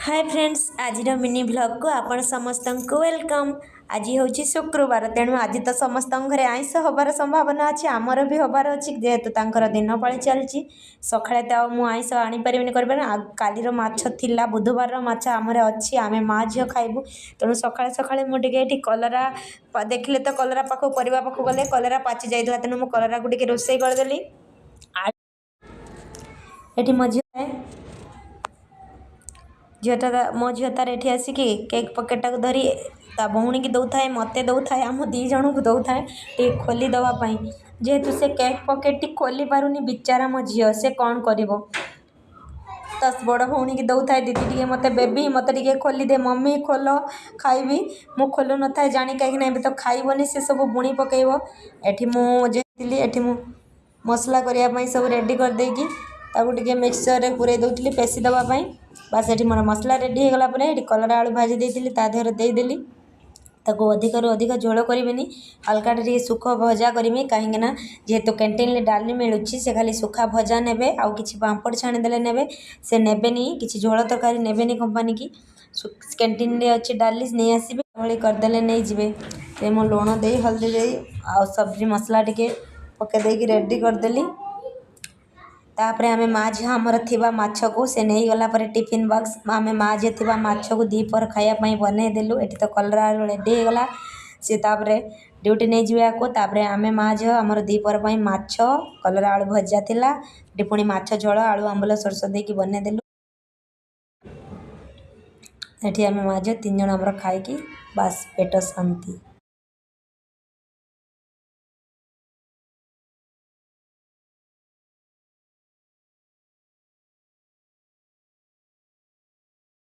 ହାଏ friends, ଆଜିର mini ଭ୍ଲଗ୍କୁ ଆପଣ ସମସ୍ତଙ୍କୁ welcome. ଆଜି ହେଉଛି ଶୁକ୍ରବାର, ତେଣୁ ଆଜି ତ ସମସ୍ତଙ୍କ ଘରେ ଆଇଁଷ ହେବାର ସମ୍ଭାବନା ଅଛି। ଆମର ବି ହେବାର ଅଛି, ଯେହେତୁ ତାଙ୍କର ଦିନ ପାଳି ଚାଲିଛି। ସକାଳେ ତ ଆଉ ମୁଁ ଆଇଁଷ ଆଣିପାରିବିନି, କରିପାରିବିନି। ଆଉ କାଲିର ମାଛ ଥିଲା, ବୁଧବାରର ମାଛ ଆମର ଅଛି, ଆମେ ମା ଝିଅ ଖାଇବୁ। ତେଣୁ ସକାଳେ ସକାଳେ ମୁଁ ଟିକେ ଏଠି କଲରା ଦେଖିଲେ ତ, କଲରା ପାଖକୁ, ପରିବା ପାଖକୁ ଗଲେ କଲରା ପାଚି ଯାଇଥିଲା। ତେଣୁ ମୁଁ କଲରାକୁ ଟିକେ ରୋଷେଇ କରିଦେଲି। ଏଠି ମୋ ଝିଅଟା, ମୋ ଝିଅ ତାର ଏଠି ଆସିକି କେକ୍ ପକେଟଟାକୁ ଧରି ତା ଭଉଣୀକି ଦେଉଥାଏ, ମୋତେ ଦେଉଥାଏ, ଆମ ଦୁଇ ଜଣଙ୍କୁ ଦେଉଥାଏ ଟିକେ ଖୋଲି ଦେବା ପାଇଁ। ଯେହେତୁ ସେ କେକ୍ ପକେଟଟି ଖୋଲି ପାରୁନି, ବିଚାରା ମୋ ଝିଅ, ସେ କ'ଣ କରିବ? ତା ବଡ଼ ଭଉଣୀକି ଦେଉଥାଏ, ଦିଦି, ଟିକେ ମୋତେ, ବେବି, ମୋତେ ଟିକେ ଖୋଲିଦେ, ମମି ଖୋଲ, ଖାଇବି। ମୁଁ ଖୋଲୁ ନଥାଏ ଜାଣି, କାହିଁକିନା ଏବେ ତ ଖାଇବନି, ସେ ସବୁ ବୁଣି ପକାଇବ। ଏଠି ମୁଁ ଯେଥିଲି, ଏଠି ମୁଁ ମସଲା କରିବା ପାଇଁ ସବୁ ରେଡ଼ି କରିଦେଇକି ତାକୁ ଟିକେ ମିକ୍ସଚର୍ରେ ପୂରେଇ ଦେଉଥିଲି ପେଶି ଦେବା ପାଇଁ। ବାସ୍, ଏଠି ମୋର ମସଲା ରେଡ଼ି ହେଇଗଲା ପରେ ଏଠି କଲରା ଆଳୁ ଭାଜି ଦେଇଥିଲି, ତା ଦେହରେ ଦେଇଦେଲି। ତାକୁ ଅଧିକରୁ ଅଧିକ ଝୋଳ କରିବିନି, ହାଲକାଟା ଟିକେ ଶୁଖ ଭଜା କରିବି, କାହିଁକିନା ଯେହେତୁ କ୍ୟାଣ୍ଟିନ୍ରେ ଡାଲି ମିଳୁଛି, ସେ ଖାଲି ଶୁଖା ଭଜା ନେବେ ଆଉ କିଛି ପାମ୍ପଡ଼ ଛାଣିଦେଲେ ନେବେ। ସେ ନେବେନି କିଛି ଝୋଳ ତରକାରୀ, ନେବେନି କମ୍ପାନୀକି। କ୍ୟାଣ୍ଟିନ୍ରେ ଅଛି ଡାଲି, ନେଇ ଆସିବେ, ଭଳି କରିଦେଲେ ନେଇଯିବେ। ସେ ମୁଁ ଲୁଣ ଦେଇ, ହଳଦୀ ଦେଇ ଆଉ ସବଜି ମସଲା ଟିକେ ପକାଇ ଦେଇକି ରେଡ଼ି କରିଦେଲି। ତାପରେ ଆମେ ମା ଝିଅ ଆମର ଥିବା ମାଛକୁ, ସେ ନେଇଗଲା ପରେ ଟିଫିନ୍ ବକ୍ସ, ଆମେ ମା ଝିଅ ଥିବା ମାଛକୁ ଦ୍ୱିପହର ଖାଇବା ପାଇଁ ବନେଇଦେଲୁ। ଏଠି ତ କଲରା ଆଳୁ ରେଡ଼ି ହେଇଗଲା। ସେ ତାପରେ ଡ୍ୟୁଟି ନେଇଯିବେ ଆକୁ। ତାପରେ ଆମେ ମା ଝିଅ ଆମର ଦ୍ୱିପହର ପାଇଁ ମାଛ କଲରା ଆଳୁ ଭଜା ଥିଲା। ଏଠି ପୁଣି ମାଛ ଝୋଳ ଆଳୁ ଆମ୍ବୁଲ ସୋରିଷ ଦେଇକି ବନେଇଦେଲୁ। ଏଠି ଆମେ ମା ଝିଅ ତିନି ଜଣ ଆମର ଖାଇକି ବାସ୍ ପେଟ ଶାନ୍ତି।